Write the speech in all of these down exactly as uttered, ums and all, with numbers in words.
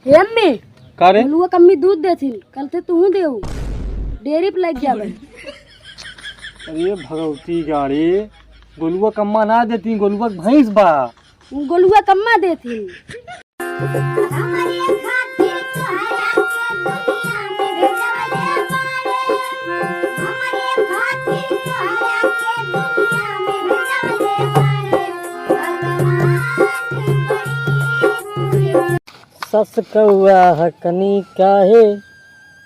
हे अम्मी, का रे? गोलुआ कम्मी दूध देथिन, कल ते तुहू देऊ। डेयरी पे लग गया भाई। अरे भगवती गाड़ी, गोलुआ कम्मा ना देती, गोलुआ के भैंस बा। गोलुआ कम्मा देथिन। सस कौआ हकनी काहे,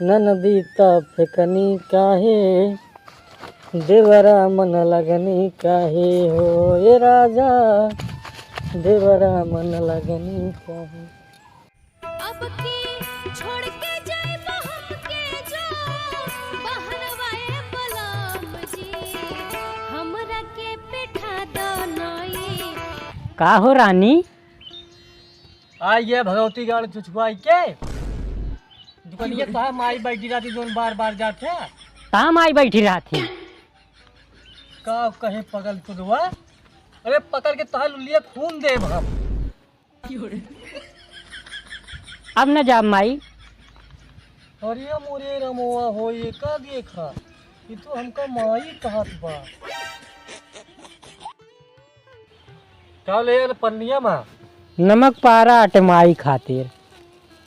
ननदी त फेकनी काहे, देवरा मन लगनी काहे हो, ए राजा, देवरा मन लगनी काहे। अब के छोड़ के जाइब हमके जो बहरवा ए बलम जी, हमरा के पेठा द नई। का हो रानी? आ ये भगवती गाड़ चुचुआई के दुकनिया तहा माई बैठी रहती जोन बार बार जात है। तहा माई बैठी रहती। का कहे पगल चुदवा? अरे पकड़ के तहा लुलिया खून देब हम। अब न जाब माई। अरे मोरे रमोआ हो, ये का देखा? ये तो हमका माई कहत बा। का ले यार पन्निया मा? नमक पारा अटे माई खातिर।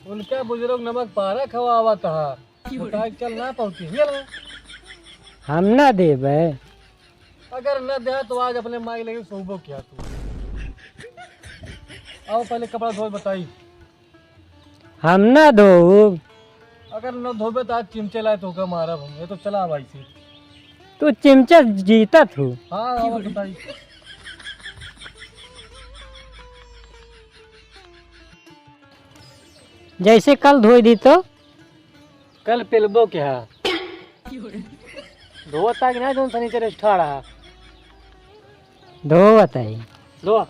उनका बुजुर्ग नमक पारा खवावत हा। बताए चल ना पहुँची, ये ले। हम ना देबे। अगर न दे तो आज अपने माई लगे सोबो क्या तू? आओ पहले कपड़ा धोए बताई। हम ना धोब। अगर न धोबे तो आज चिमचे लाए तो का मारब हम। ये तो चला भाई से। तू चिमचा जीतत हो। हाँ, आओ बताई। जैसे कल धोई दी तो कल पेलबो के हा। धोवता कि ना जौन सनीचर ठाड़ा हा। धोवत है। धो।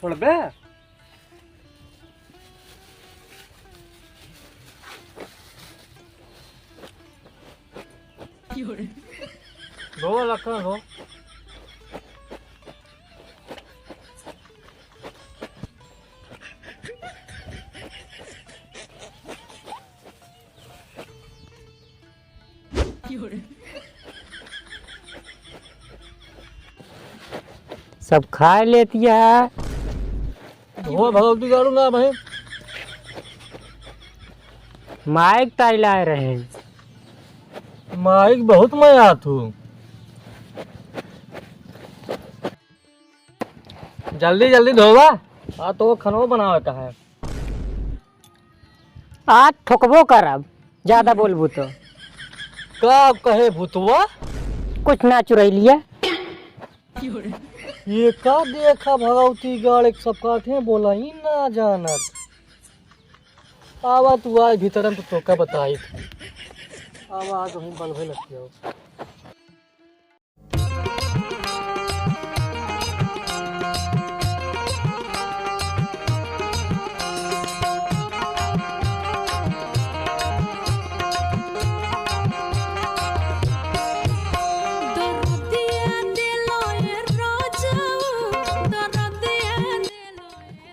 छोड़बे? धो लखन धो। सब खाए लेती है। धुआं भगवती गाड़ू ना भाई। माइक ताई लाए रहे। माइक बहुत मया तू। जल्दी जल्दी धोवा। आ तो खनवा बनावे का है। आज ठोकबो करब, ज्यादा बोलबू तो। का कहे भूतवा? कुछ ना चुरैलिया। ये का देखा भगवती गाड़ एक सब काठे बोला ही ना जानत। आवा तू आए भीतर हम तो तोका बताई। आवा आज वहीं बल भई लगती हो।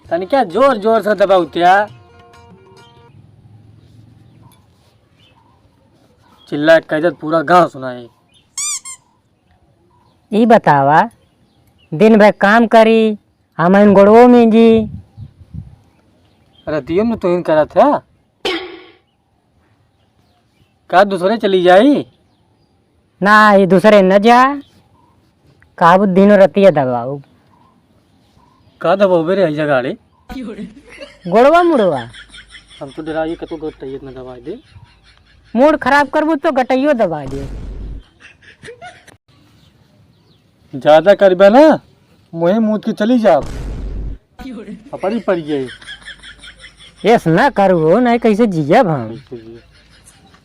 तनिका जोर जोर से दबाऊ त्या। चिल्ला के कह दे, पूरा गाँव सुनाई। ई बतावा, दिन भर काम करी, हम इन गोड़वो में जी। रतियो में तो इन करत है। का दूसरे चली जाई? ना, ई दूसरे न जा। कहबू दिनो रतिया दबाऊ। का दबाऊ बे रे, ऐसा गाड़ी? गोड़वा मुड़वा। हम तो डराइए कतो गटैया न दबाई दे। मूड खराब करबू तो गटैयो दबाई दे। ज्यादा करबे ना, मुँहे मूत के चली जाब। अपनी पड़ गई। ऐस ना करू हो, नहीं कैसे जियब हम। कैसे जियब?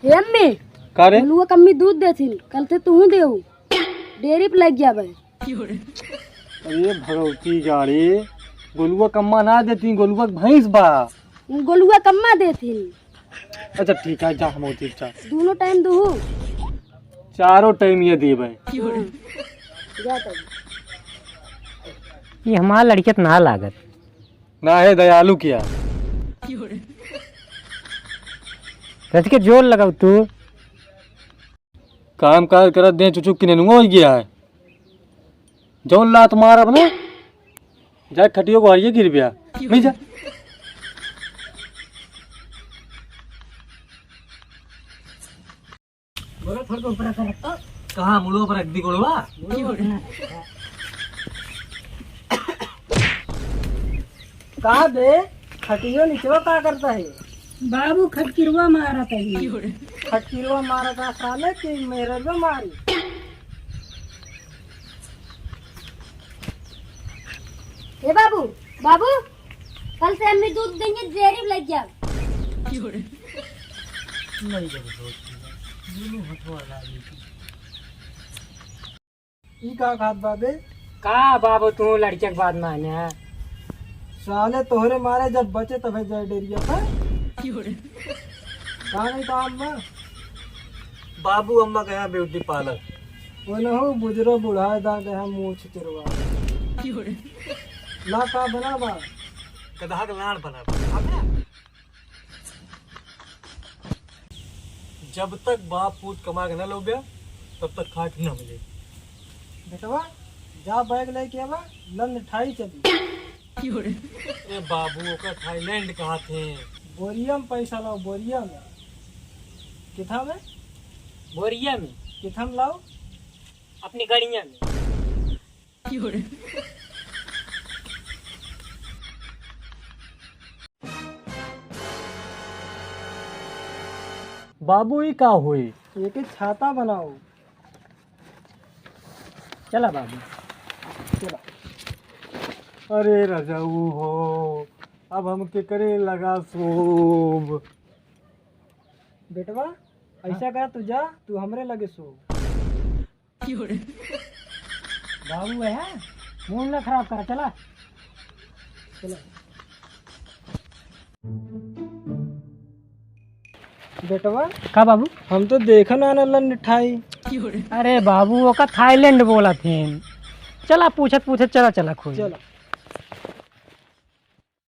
हे अम्मी, का रे? गोलुआ कम्मी दूध देथिन, कल ते तू देऊ। डेयरी पे लग गया भाई। अरे भगवती गाड़ी, गोलुआ कम्मा ना देती, गोलुआ के भैंस बा। गोलुआ कम्मा देथिन। अच्छा ठीक है, जा हम होती जा। दोनों टाइम दूहू। चारों टाइम ये देबे। हाँ। जा तब। ये हमार लड़किया त ना लागत। ना है दयालु किया। रच के जोर लगाऊ तू। काम काज करत दे चुचुक किने नुआ हो गया है। जौन लात मारब ना, जाए खटियो को हरिये गिर बिया। नहीं जा। बोलो, थोड़ा ऊपर कर। कहाँ मुड़ो पर रख दी गोड़वा? का बे, खटियो निचवा का करता है? बाबू खटकिरवा मारत है। खटकिरवा मारत है साले कि मेरे को मारी? ए बाबू, बाबू, कल से अम्मी दूध देंगे, डेयरी में लेके जाओ। नहीं जरूरत होती है। दोनों हथवा ला ली। ई का खात बाबे? का बाबू, तू लड़के के बात माने? साले तोहरे मारे जब बचे तबे जाए डेरिया पर। का नहीं कहा अम्मा? बाबू अम्मा गया ब्यूटी पार्लर। ओनहु बुजरो बुढ़ाए दा गया मूछ चिरवा। ला का बना बा? गधा के लाड़ बना बा। जब तक बाप पूत कमा के न लौब्या, तब तक खाए के न मिले। बेटवा, जा बैग लेके आवा, लंद ठाई चली। ए बाबू, ओकर थाईलैंड कहा थे। बोरिया में पैसा लाओ, बोरिया में। किथा में? बोरिया में। किथा में लाओ? अपनी गड़िया में। बाबू, ई का होई? एके छाता बनाओ। चला बाबू। चला। अरे रजाऊ हो, अब हम केकरे लगा सोब? बेटवा, ऐसा कर, तू जा, तू हमरे लगे सो। बाबू है, मूड ना खराब करा, चला। चला। बेटवा। का बाबू? हम तो देखन आना लन मिठाई। अरे बाबू, ओका थाईलैंड बोला थे। चला, पूछत पूछत चला, चला खुद। चला।